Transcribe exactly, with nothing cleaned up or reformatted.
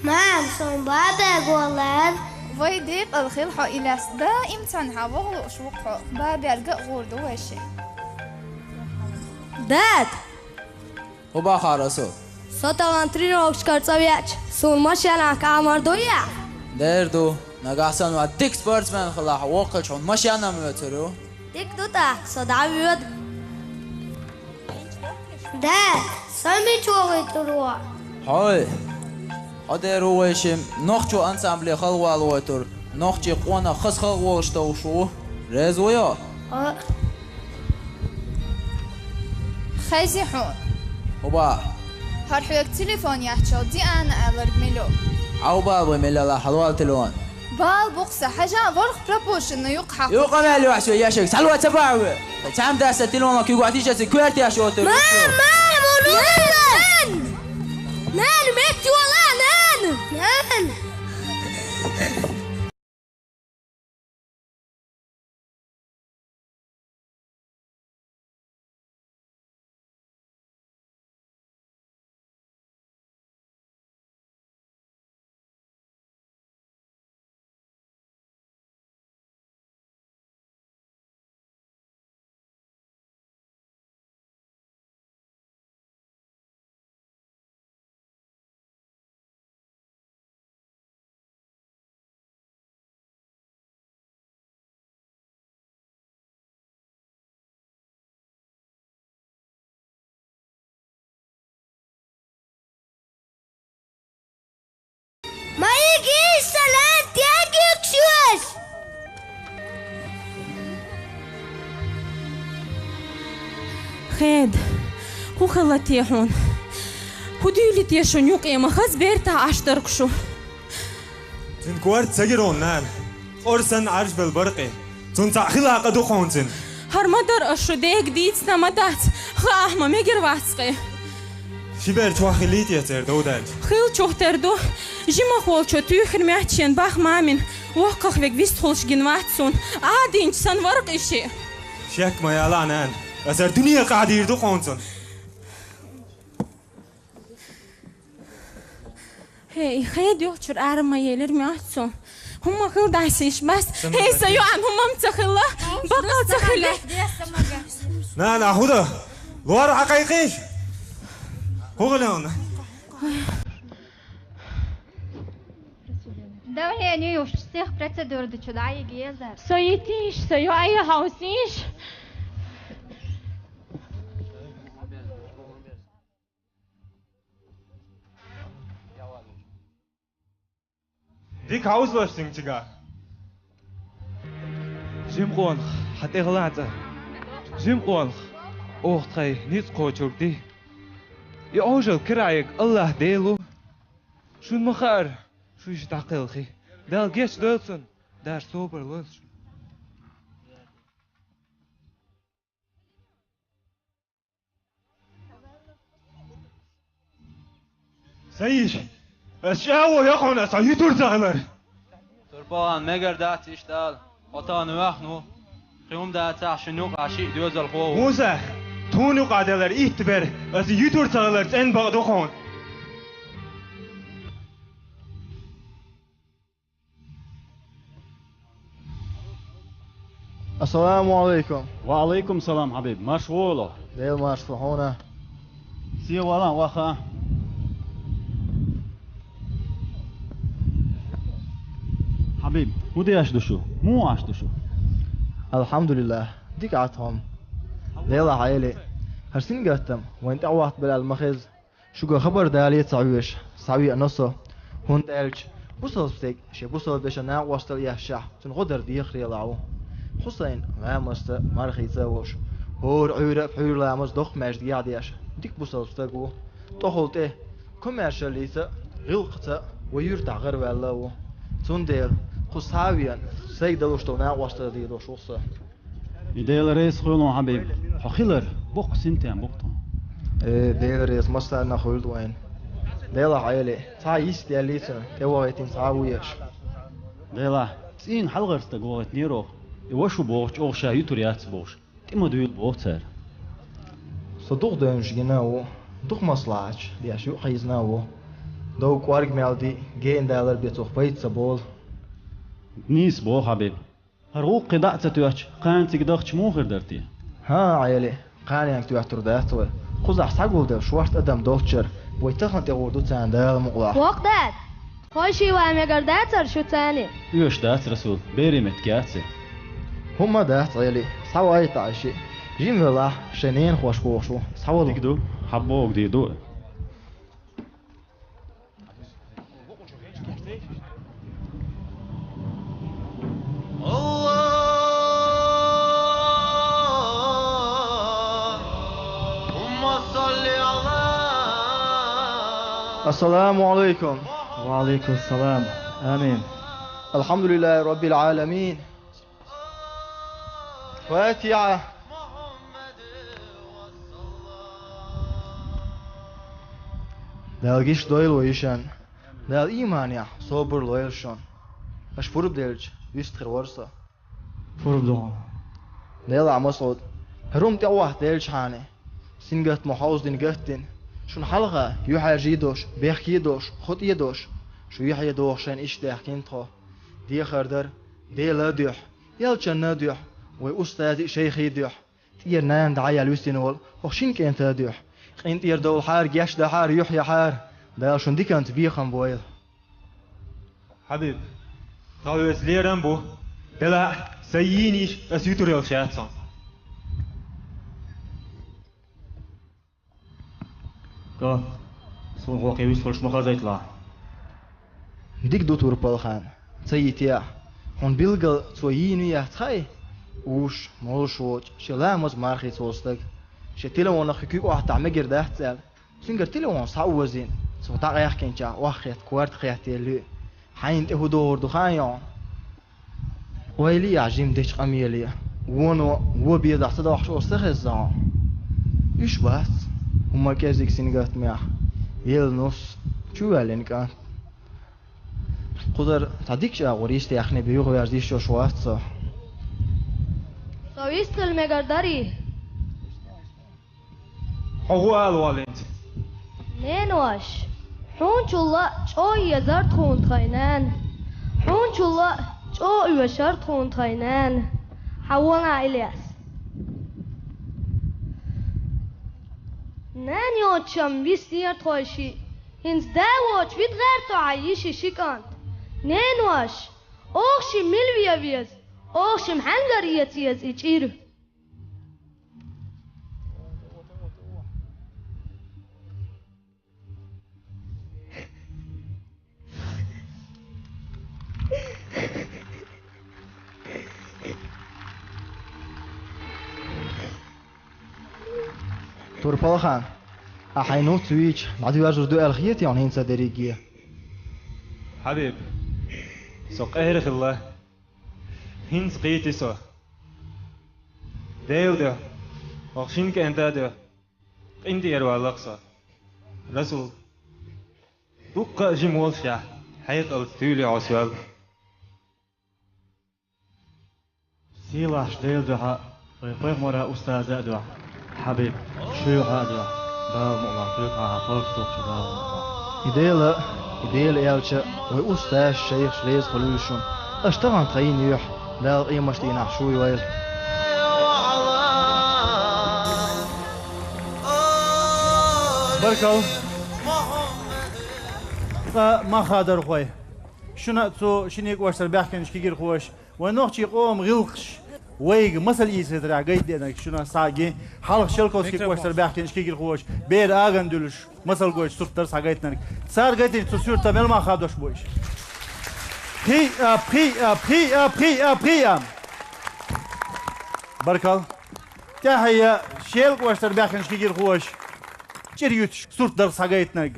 Мам, сон бабаго лар. Вай декъала хила хьо и лаьцна, даим цхьанхьа ваха лууш ву хьо, бабаьрга а гӀур ду вай ши. Дад! ХӀун бахара со? Со тахана тренировкашкара цӀа веача, суна машенах кхамар дуй ахь? Дер ду. Нагахь санна вац дика спортсмен хилахь, воккхача хьуна машенам воьцур ю. Дика ду тӀаккха, со дӀавоьду. Дад, со мича вохуьйтур ву? Хьой, хьо дер ву вай ши нохчо ансамбле халхавала войтур, нохчий къонах хаза халхаволуш товш ву. Реза вуй хьо? О. Хези хьуна. ХӀун бахьа? ХӀара хьоьга телефон яхчал Диана аьлларг мила ю? Хьан бала вай мила ла хьалвала телефон? Бала бу-кх сан, хьажа, ворхӀ пропущенный ю-кх хьан. Юкъа мел йохьа соьга яшарг, схьало ца бахьа вай? Цхьамма дас сан телефон куьйга вахтийча сан коьрта яш йоцур. Мам, мам, хӀун ду? Нана! Нана, метта йола, нана! Нана! Ма ийгий, салам, тӀегӀа гуш! Хеда, хӀун хилла те хьуна? ХӀун дуьйли те шуна юкъе, ма хаза бертахь Ӏаш дара-кх шу? Цуьнан корта ца гира хьуна, нана. Къора санна Ӏаржбелла бара-кх и. Цунна цхьаъ хила къа ду хьуна цуьнан. ХӀара ма дара ас шу дега дийцина ма дац, хаахь ма мегар вац-кх и. Ши бер чохь хиллий те церан дов даьлча? Хиллачух тера ду. Жимах волчо туьйхира моьтту шен бах мамина, воккхах верг вистхуьлуш гина вац суна. Ӏадийнача санна вара-кх и шиъ. Шек ма ялахь, нана. Ас хӀара дуьне къахьдийр ду хьуна цунна. ХӀей, хеда йолчуьра ара ма елира моьтту цо. ХӀумма хила дайсийша бац. ХӀей, сан йоӀан хӀумма ца хилла, бакъал ца хилла. Нана, хӀун дан? Лора Ӏа кхайкхийша? ХӀун хилла хьуна? Давление юьсуш, сих процедура ду чу дӀайига езар. Со йитийша, сан йоӀ а хьовсийша. Дика хьовсалаш цуьнга чигахь. Жима къонах, хьан тӀе гӀалахь цӀа. Жима къонах, оха тхайн ницкъ кхочург ди. И Ӏожалла кара Ӏега АллахӀ Дела ву. Шуна ма хаьара, шу иштта дӀакхелхи. Дала гечдойла цунна, Дала собар лойла шуна. Сан йиша, ас чӀагӀо йо хьуна, сан юьтур ца хилар. Турпалан мегар дац иштта ала, хьо тахана ваьхна ву. Кхин хӀума дацахь, шуна юкъахь шиъ доьзалхо ву. Муса, тхуна юкъахь делар итт бер, ас юьтур ца хилар цӀена бакъ ду хьуна. Ассаламу алейкум. Ва алейкум салам, хьабиб. Марш вогӀийла. Дела марш ву хьуна. Сий валан ваха. Хьабиб, хӀун деш ду шу? Муха Ӏаш ду шу? Алхьамдулиллах, дика Ӏа тхьом. Делахь Ӏели. ХӀара сингаттам вайн тӀаьхьа вахт белал ма хеза. Шуьга хабар дале а ца хьоьжуш, схьавеана со, хӀунда аьлча бусалба стеган, шен бусалба вешан накъосталла эшчахь, цуьнан гӀо дар дехарелахь ву. Хьусайн ламазца а, мархица а волуш, хӀора Ӏуьйра а, пхьуьйра ламаз доккха маьждигехь а деш, дика бусалба стаг ву. ТӀохула тӀе комаьршаллица а, гӀиллакхца а вай юьртахь гӀараваьлла а ву. Цундела кху схьа а веана, сайга далуш долу накъосталла дийр долуш ву со. И Дела реза хуьлда хьуна, хьабиб, хьо хилар боккха синтем бу-кх тхуна. Э, Дела реза массарна а хуьлда вайна. Делахь Ӏели, цхьа а йист яьллий цуьнан, тӀевахийтина цхьа а ву еш. Делахь, цӀийнан хьалхара стаг вахийтинера оха, и ваша ву бохучу оха ша юьтур яц бохуш, тӀе ма дуьйла боху цара. Со дукха девнаш гина а ву, дукха маслаӀаташ деш юкъахьийзина а ву. Дов кӀорга мел дий, гена далар бен цох пайда ца болу. Нийса боху, Хьабиб. ХӀара гӀуллакх кхин дӀа а ца тоьттуш, кхана цига дахча муха хир дара те? ХӀан, Ӏели, кханенга тоьттур дац вай. Кхузахь схьагулделла шортта адам долччара, вай тахана тӀе гӀур ду царна Дала мукъалахь. Воккха дада! Тхойшийлахь мегар дацара шу царний? Оьшуш дац, Расул, берийн меттиг яц и. ХӀумма а дац, Ӏели, схьавайтта Ӏа шиъ. Жима велахь, шайн ненахошка вогӀуш ву, схьавала. Дика ду, хьан бохург дийр ду. اللهم صل على. السلام عليكم. وعليكم السلام. آمين. الحمد لله رب العالمين. Фатихьа. Дала гечдойла вай йишан. Дала ийманехь собар лойла шуна. Аша пурба делча, вистхир вара со. Пурба ду хьуна. Делахь, Масъуд, хӀара хӀума тӀе а вахта делчахьана, сингаттамо хьовзадина гатдина, шуна хьалха юьхьӀаьржа а долуш, бехке а долуш, хӀоттам а долуш, шу юьхье дохуш шайна иштта даьхкина тхо. Дехар дара, Делан а дуьхьа, элчанан а дуьхьа, вай устазий а, шайхий а дуьхьа, тӀера нана дӀа а яьлла висина волу хӀокху шина кӀентан а дуьхьа. КъинтӀера довлахьара, гечдахьара, юьхь яхьара, Дала шун диканца бехам бойла. Хьабиб, тхо веза лерам бу, делахь а сайн йийна йиш ас юьтур йолуш яц хьуна. Ко, суна хӀокхе вистхуьлуш ма хазайта лахь. Дика ду, Турпалхан, ца йитехь, хьуна билггал цо йийна яц хьай? Уьш, молуш воцу, шен ламаз мархица волу стаг, шен телефонах куьг охьатахь мегар дац аьлла, цуьнгара телефон схьаозийна, цо дӀакъаьхкинчохь охьахетта корта кхетта елла ю. Хьайна тӀе хӀун догӀур ду хаьий хьуна? Ойла йи ахь жима дечу къамеле, воно вон безахь ца дохуш оцу ца хезна хьо. Уьш бац, хӀумма кӀезиг сингаттамехь, елла нус, чу ваьллина кӀант. Кхузара цхьа дика чӀагӀо йистехьне бен юхаверза йиш йолуш вац со. Со вистхила мегар дарий? Хьо хӀун ала воллу хӀинца? Ненош, хьуначул а чӀогӀа езара тхуна тхайн нана. Хьуначул а чӀогӀа оьшура тхуна тхайн нана. Хьан вон а, Ильяс? Нана йоцчу-м виснера тхойшиъ. ХӀинца да воцуш вита гӀерта хьан йишин ши кӀант? Ненош, оха шиъ мила вен веза? Оха шимма хьаьнгара эца еза и чӀир? Турпалхан, ахь хьайн нуц вийча, дӀадоьрзур ду аьлла хетий хьуна хӀинца дерриге? Хьабиб, со къера хилла. ХӀинца кхийти со. Делан дуьхьа, хӀокху шина кӀентан дуьхьа, къинтӀера валлакх со. Расул, дуккха а жима волушехь, хьекъалца туьйле хьо соьл. Сийлахьчу Делан дуьхьа, вайн пайхамаран устазан а дуьхьа, Хьабиб, шуьйхьа а дуьхьа, Дала мукъ лахь, кхетахь хьан паргӀат тухучу Дала мукъ лахь. И Дела, и Делан элча, вай устазаш, шайхаш реза хуьлийла шуна. Аша тахана тхан йина юьхь Дала къематдийнахь шу йойла. Баркалла. Ткъа махадархой, шуна а цу шинниг а ваштар баьхкинчу кегийрхоша, вайн нохчийн къоман гӀиллакхаш вайга масал ийсийтарехь гайта деанарг шуна схьа а гина, хьалха Шелковскиг ваштар баьхкинчу кегийрхоша, бер аган дуьллуш, масал гойтуш сурт дара схьагайтинарг. Цара гайтинчу цу суьртан мел мах хадош бу уьш? Пхиъ а, пхиъ а, пхиъ а, пхиъ а, пхиъ а. Баркалла. ТӀаьхье Шелковскиг ваштар баьхкинчу кегийрхоша, чӀир юьтуш сурт дара схьагайтинарг.